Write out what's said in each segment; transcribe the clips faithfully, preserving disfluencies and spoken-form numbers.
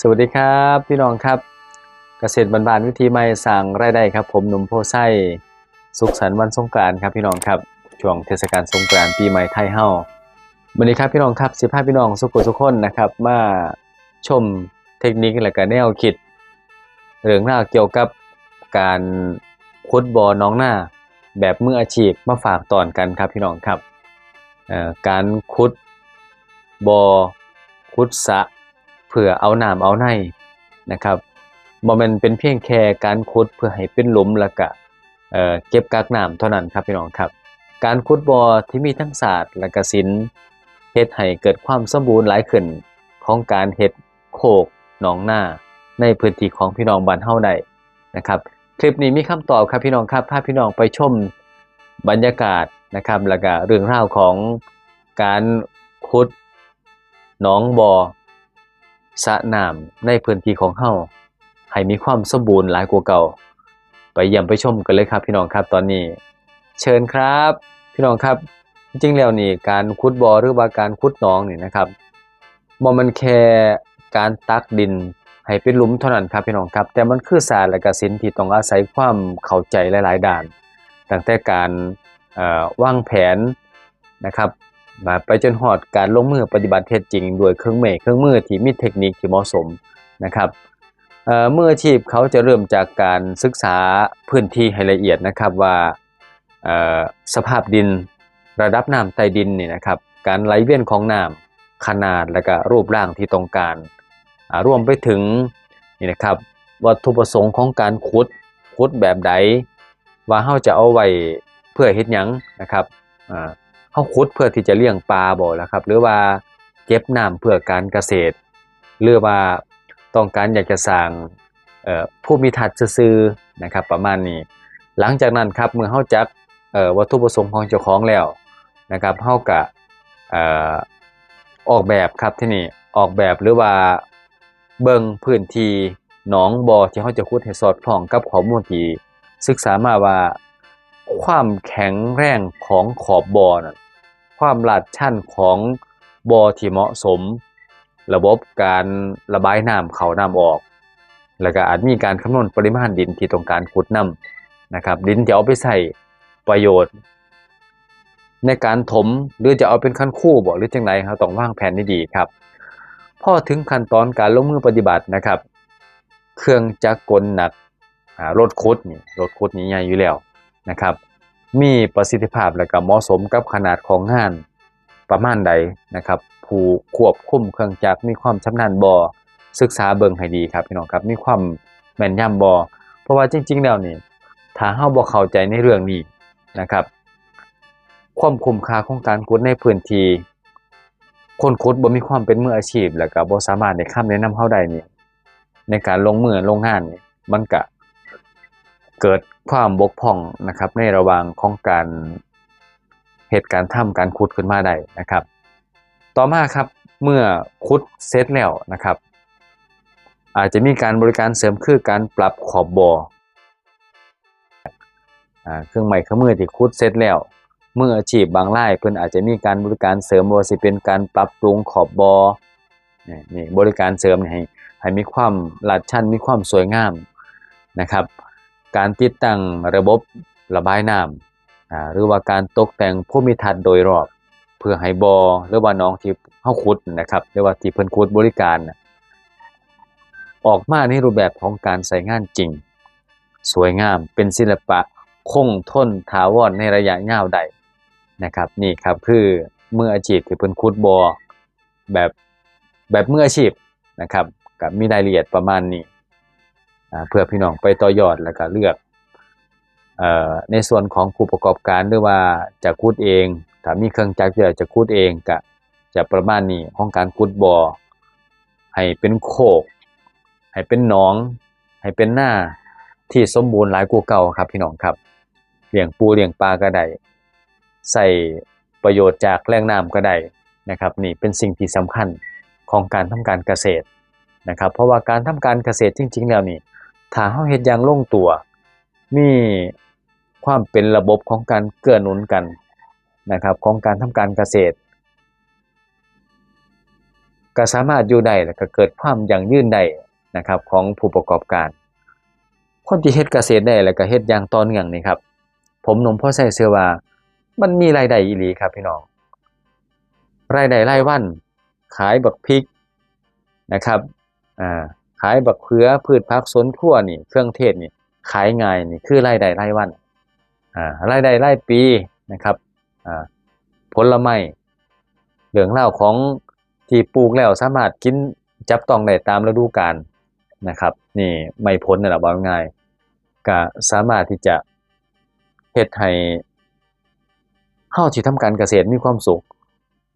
สวัสดีครับพี่น้องครับ เกษตรบ้านๆวิถีใหม่สร้างรายได้ครับ ผมหนุ่มโพธิ์ไซ สุขสันต์วันสงกรานต์ครับพี่น้องครับ ช่วงเทศกาลสงกรานต์ปีใหม่ไทยเฮา มื้อนี้ครับพี่น้องครับ สิพาพี่น้องสุขสุขคนนะครับ มาชมเทคนิคและก็แนวคิด เรื่องราวเกี่ยวกับการขุดบ่อหนองนาแบบมืออาชีพมาฝากตอนกันครับพี่น้องครับ เอ่อ การขุดบ่อ ขุดสระ เพื่อเอาน้ำเอาในนะครับ บ่แม่นเป็นเพียงแค่การขุดเพื่อให้เป็นหลุมแล้วก็ เอ่อ เก็บกักน้ำเท่านั้นครับพี่น้องครับ การขุดบ่อที่มีทั้งศาสตร์และก็ศิลป์ เฮ็ดให้เกิดความสมบูรณ์หลายขึ้นของการเฮ็ดโคกหนองนาในพื้นที่ของพี่น้องบ้านเฮาได้นะครับ คลิปนี้มีคำตอบครับพี่น้องครับ พาพี่น้องไปชมบรรยากาศนะครับ แล้วก็เรื่องราวของการขุดหนองบ่อ สระน้ำในพื้นที่ของเฮาให้มีความสมบูรณ์หลายกว่าเก่า ไปเยี่ยมไปชมกันเลยครับพี่น้องครับ ตอนนี้ เชิญครับ พี่น้องครับ จริงๆแล้วนี่ การขุดบ่อหรือว่าการขุดหนองนี่นะครับ บ่แม่นแค่การตักดินให้เป็นหลุมเท่านั้นครับพี่น้องครับ แต่มันคือศาสตร์และก็ศิลป์ที่ต้องอาศัยความเข้าใจหลายๆด้าน ตั้งแต่การ เอ่อ วางแผนนะครับ มาไปจนฮอดการลงมือปฏิบัติเฮ็ดจริงด้วยเครื่องไม้เครื่องมือที่มีเทคนิคที่เหมาะสมนะครับ เอ่อ มืออาชีพเขาจะเริ่มจากการศึกษาพื้นที่ให้ละเอียดนะครับว่า เอ่อ สภาพดิน ระดับน้ำใต้ดินนี่นะครับ การไหลเวียนของน้ำ ขนาด และก็รูปร่างที่ต้องการ อ่า รวมไปถึง นี่นะครับ วัตถุประสงค์ของการขุด ขุดแบบใด ว่าเฮาจะเอาไว้เพื่อเฮ็ดหยังนะครับ อ่า เฮาขุดเพื่อที่จะเลี้ยงปลาบ่ล่ะครับ หรือว่าเก็บน้ำเพื่อการเกษตร หรือว่าต้องการอยากจะสร้าง เอ่อ ภูมิทัศน์ซื่อๆนะครับ ประมาณนี้ หลังจากนั้นครับ เมื่อเฮาจัก เอ่อ วัตถุประสงค์ของเจ้าของแล้วนะครับ เฮาก็ เอ่อ ออกแบบครับ ทีนี้ออกแบบหรือว่าเบิ่งพื้นที่หนองบ่อที่เฮาจะขุดให้สอดคล้องกับข้อมูลที่ศึกษามาว่า ความแข็งแรงของขอบบ่อนั่น ความลาดชันของบ่อที่เหมาะสม ระบบการระบายน้ำเข้าน้ำออก แล้วก็อาจมีการคำนวณปริมาณดินที่ต้องการขุดนำนะครับ ดินที่เอาไปใช้ประโยชน์ ในการถม หรือจะเอาเป็นคันคูบ่ หรือจั่งใด เราต้องวางแผนดีๆครับ พอถึงขั้นตอนการลงมือปฏิบัตินะครับ เครื่องจักรกลหนัก อ่า รถขุดนี่ รถขุดนี่ใหญ่อยู่แล้วนะครับ มีประสิทธิภาพและก็เหมาะสมกับขนาดของงานประมาณใดนะครับ ผู้ควบคุมเครื่องจักรมีความชำนาญบ่ ศึกษาเบิ่งให้ดีครับพี่น้องครับ มีความแม่นยำบ่ เพราะว่าจริงๆแล้วนี่ ถ้าเราบ่เข้าใจในเรื่องนี้นะครับ ความคุ้มค่าของการขุดในพื้นที่ คนขุดบ่มีความเป็นมืออาชีพ แล้วก็บ่สามารถให้คำแนะนำเราได้นี่ ในการลงมือลงงานนี่ มันก็เกิดความบกพร่องนะครับ ในระหว่างของการเฮ็ดการทำการขุดขึ้นมาได้นะครับ ต่อมาครับ เมื่อขุดเสร็จแล้วนะครับ อาจจะมีการบริการเสริมคือการปรับขอบบ่อ อ่า เครื่องไม้เครื่องมือที่ขุดเสร็จแล้ว มืออาชีพบางรายเพิ่นอาจจะมีการบริการเสริม บ่ว่าสิเป็นการปรับปรุงขอบบ่อ นี่ นี่บริการเสริมนี่ให้ ให้มีความลาดชัน มีความสวยงามนะครับ การติดตั้งระบบระบายน้ำ อ่า หรือว่าการตกแต่งภูมิทัศน์โดยรอบ เพื่อให้บ่อหรือว่าหนองที่เฮาขุดนะครับ หรือว่าที่เพิ่นขุดบริการน่ะ ออกมาในรูปแบบของการใช้งานจริง สวยงาม เป็นศิลปะคงทนถาวรในระยะยาวได้นะครับ นี่ครับคือมืออาชีพที่เพิ่นขุดบ่อแบบ แบบมืออาชีพนะครับ ก็มีรายละเอียดประมาณนี้ อ่า เพื่อพี่น้องไปต่อยอดแล้วก็เลือก เอ่อ ในส่วนของผู้ประกอบการ หรือว่าจะขุดเอง ถ้ามีเครื่องจักรที่จะขุดเองก็จะประมาณนี้ ของการขุดบ่อ ให้เป็นโคก ให้เป็นหนอง ให้เป็นนาที่สมบูรณ์หลายกว่าเก่าครับพี่น้องครับ เลี้ยงปูเลี้ยงปลาก็ได้ ใช้ประโยชน์จากแหล่งน้ำก็ได้นะครับ นี่เป็นสิ่งที่สำคัญของการทำการเกษตรนะครับ เพราะว่าการทำการเกษตรจริงๆแล้วนี่ ถ้าเราเฮ็ดอย่างลงตัว มีความเป็นระบบของการเกื้อหนุนกันนะครับ ของการทำการเกษตร ก็สามารถอยู่ได้ แล้วก็เกิดความยั่งยืนได้นะครับ ของผู้ประกอบการ คนที่เฮ็ดเกษตรได้แล้วก็เฮ็ดอย่างต่อเนื่องนี่ครับ ผมหนุ่มโพธิ์ไชเชื่อว่ามันมีรายได้อีหลีครับพี่น้อง รายได้รายวัน ขายบักพริกนะครับ อ่า ขายบักเขือ พืชผักสวนครัวนี่ เครื่องเทศนี่ ขายง่ายนี่ คือรายได้รายวัน อ่า รายได้รายปีนะครับ อ่า ผลไม้ เรื่องราวของที่ปลูกแล้วสามารถกินจับต้องได้ตามฤดูกาลนะครับ นี่ไม้ผลนี่แหละ ว่าง่าย ก็สามารถที่จะเฮ็ดให้เฮาที่ทำการเกษตรมีความสุข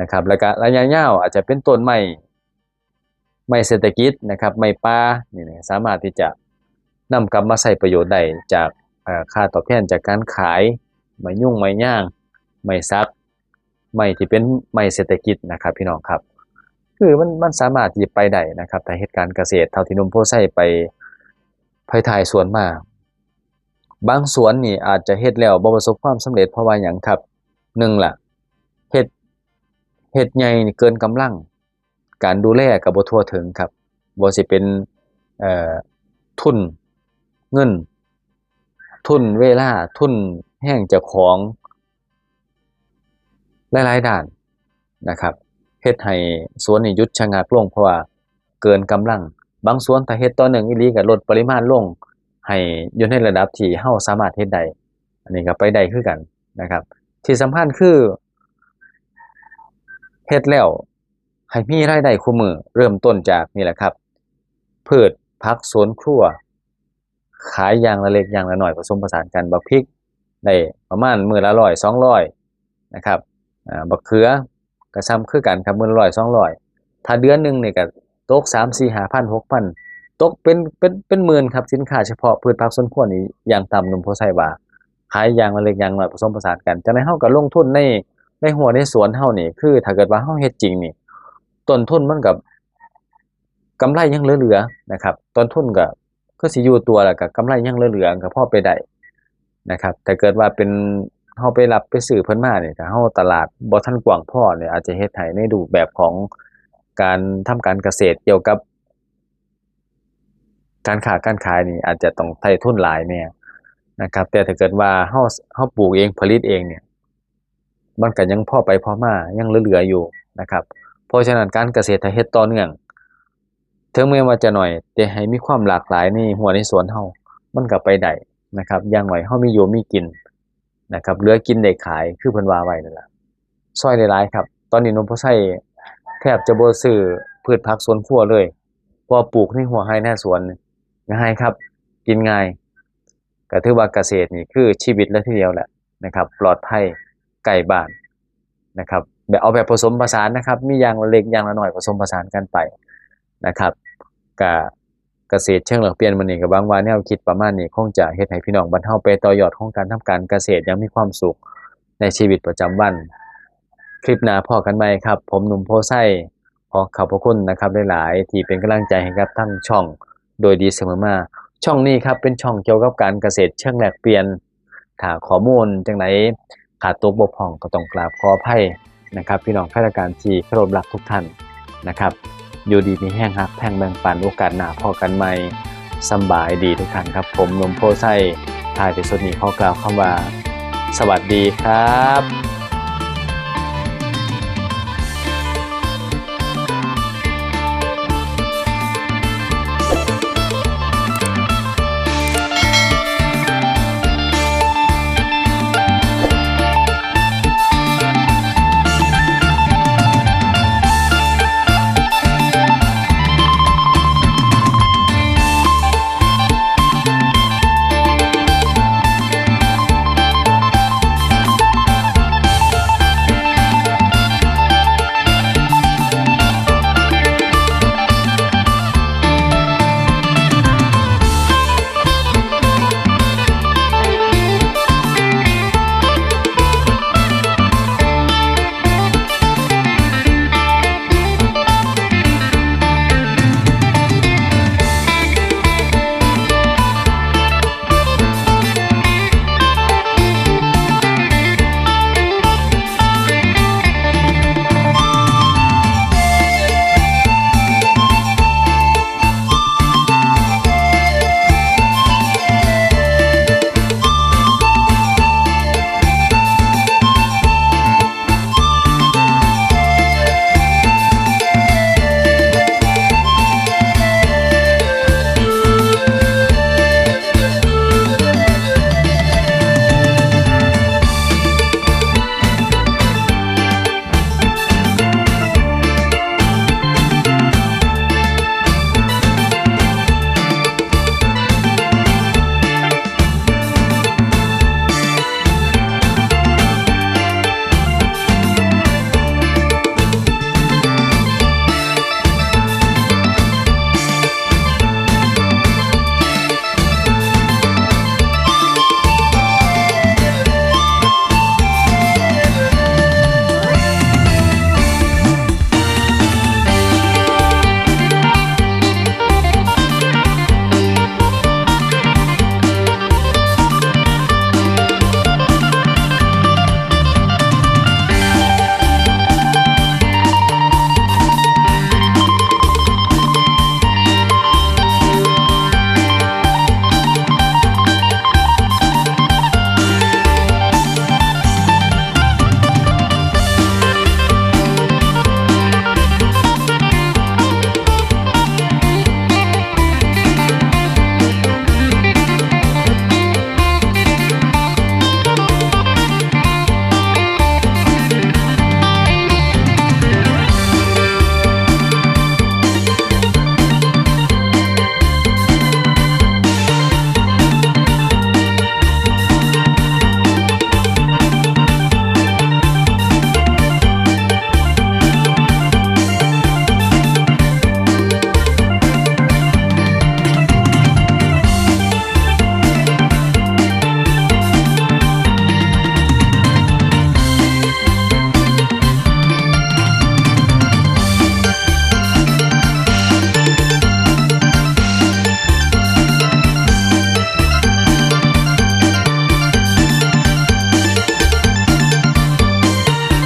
นะครับ แล้วก็ระยะยาวอาจจะเป็นต้นไม้ ไม้เศรษฐกิจนะครับ ไม้ป่านี่นะ สามารถที่จะนำกลับมาใช้ประโยชน์ได้จาก เอ่อ ค่าตอบแทนจากการขาย ไม้ยุง ไม้ยาง ไม้สัก ไม้ที่เป็นไม้เศรษฐกิจนะครับ พี่น้องครับ คือมัน มันสามารถที่จะไปได้นะครับ ถ้าเฮ็ดการเกษตรเท่าที่หนุ่มโพธิ์ไชไป ไปถ่ายสวนมา บางสวนนี่อาจจะเฮ็ดแล้วบ่ประสบความสำเร็จ เพราะว่าหยังครับ หนึ่งล่ะ เฮ็ด เฮ็ดใหญ่นี่เกินกำลัง การดูแลก็บ่ทั่วถึงครับ บ่ว่าสิเป็น เอ่อ ทุนเงิน ทุนเวลา ทุนแรงเจ้าของ หลายๆด้านนะครับ เฮ็ดให้สวนนี่หยุดชะงักลง เพราะว่าเกินกำลัง บางสวนถ้าเฮ็ดต่อเนื่องอีหลีก็ลดปริมาณลง ให้อยู่ในระดับที่เฮาสามารถเฮ็ดได้ อันนี้ก็ไปได้คือกันนะครับ ที่สำคัญคือ เฮ็ดแล้วให้มีรายได้คู่มื้อ เริ่มต้นจากนี่แหละครับ พืชผักสวนครัว ขายอย่างละเล็กอย่างละน้อย ผสมผสานกัน บักพริกได้ประมาณมื้อละร้อยสองร้อยนะครับ อ่า บักเขือก็ส่ำคือกันครับ มื้อละร้อยสองร้อย ถ้าเดือนหนึ่งนี่ก็ตกสามสี่ห้าพันหกพัน ตกเป็น เป็น เป็นหมื่นครับ สินค้าเฉพาะพืชผักสวนครัวนี่ อย่างต่ำหนุ่มโพธิ์ไชว่า ขายอย่างละเล็กอย่างละน้อย ผสมผสานกัน จั่งใดเฮาก็ลงทุนใน ในหัวในสวนเฮานี่ คือถ้าเกิดว่าเฮาเฮ็ดจริงนี่ ต้นทุนมันก็กำไรยังเหลือๆนะครับ ต้นทุนก็คือสิอยู่ตัว แล้วก็กำไรยังเหลือๆ ก็พอไปได้นะครับ แต่เกิดว่าเป็นเฮาไปรับไปซื้อเพิ่นมานี่ ถ้าเฮาตลาดบ่ทันกว้างพอนี่ อาจจะเฮ็ดให้ในรูปแบบของการทำการเกษตรเกี่ยวกับการค้าการขายนี่ อาจจะต้องใช้ทุนหลายแหน่นะครับ แต่ถ้าเกิดว่าเฮา เฮาปลูกเองผลิตเองเนี่ย มันก็ยังพอไปพอมา ยังเหลือๆอยู่นะครับ เพราะฉะนั้นการเกษตรถ้าเฮ็ดต่อเนื่อง ถึงแม้ว่าจะน้อย แต่ให้มีความหลากหลายในหัวในสวนเฮา มันก็ไปได้นะครับ อย่างน้อยเฮามีอยู่มีกินนะครับ เหลือกินได้ขาย คือเพิ่นว่าไว้นั่นล่ะ ซอยหลายๆครับ ตอนนี้หนุ่มโพธิ์ไชแทบจะบ่ซื้อพืชผักสวนครัวเลย เพราะว่าปลูกในหัวไร่หน้าสวน ง่ายครับ กินง่าย ก็ถือว่าเกษตรนี่คือชีวิตเลยทีเดียวแหละนะครับ ปลอดภัย ใกล้บ้านนะครับ แบบ เอาแบบผสมผสานนะครับ มีอย่างละเล็กอย่างละน้อยผสมผสานกันไปนะครับ ก็เกษตรเชิงแลกเปลี่ยนมื้อนี้ก็หวังว่าแนวคิดประมาณนี้คงจะเฮ็ดให้พี่น้องบ้านเฮาไปต่อยอดโครงการทำการเกษตรอย่างมีความสุขในชีวิตประจำวัน คลิปหน้าพ้อกันใหม่ครับ ผมหนุ่มโพธิ์ไช ขอขอบพระคุณนะครับหลายๆที่เป็นกำลังใจให้กับทางช่องโดยดีเสมอมา ช่องนี้ครับเป็นช่องเกี่ยวกับการเกษตรเชิงแลกเปลี่ยน ถ้าข้อมูลจั่งใดขาดตกบกพร่องก็ต้องกราบขออภัยนะครับ พี่น้องแฟนรายการที่เคารพรักทุกท่านนะครับ อยู่ดีมีแฮง ฮักแพงแบ่งปัน โอกาสหน้าพ้อกันใหม่ สำบายดีทุกท่านครับ ผมหนุ่มโพธิ์ไช ท้ายที่สุดนี้ขอกล่าวคำว่า สวัสดีครับ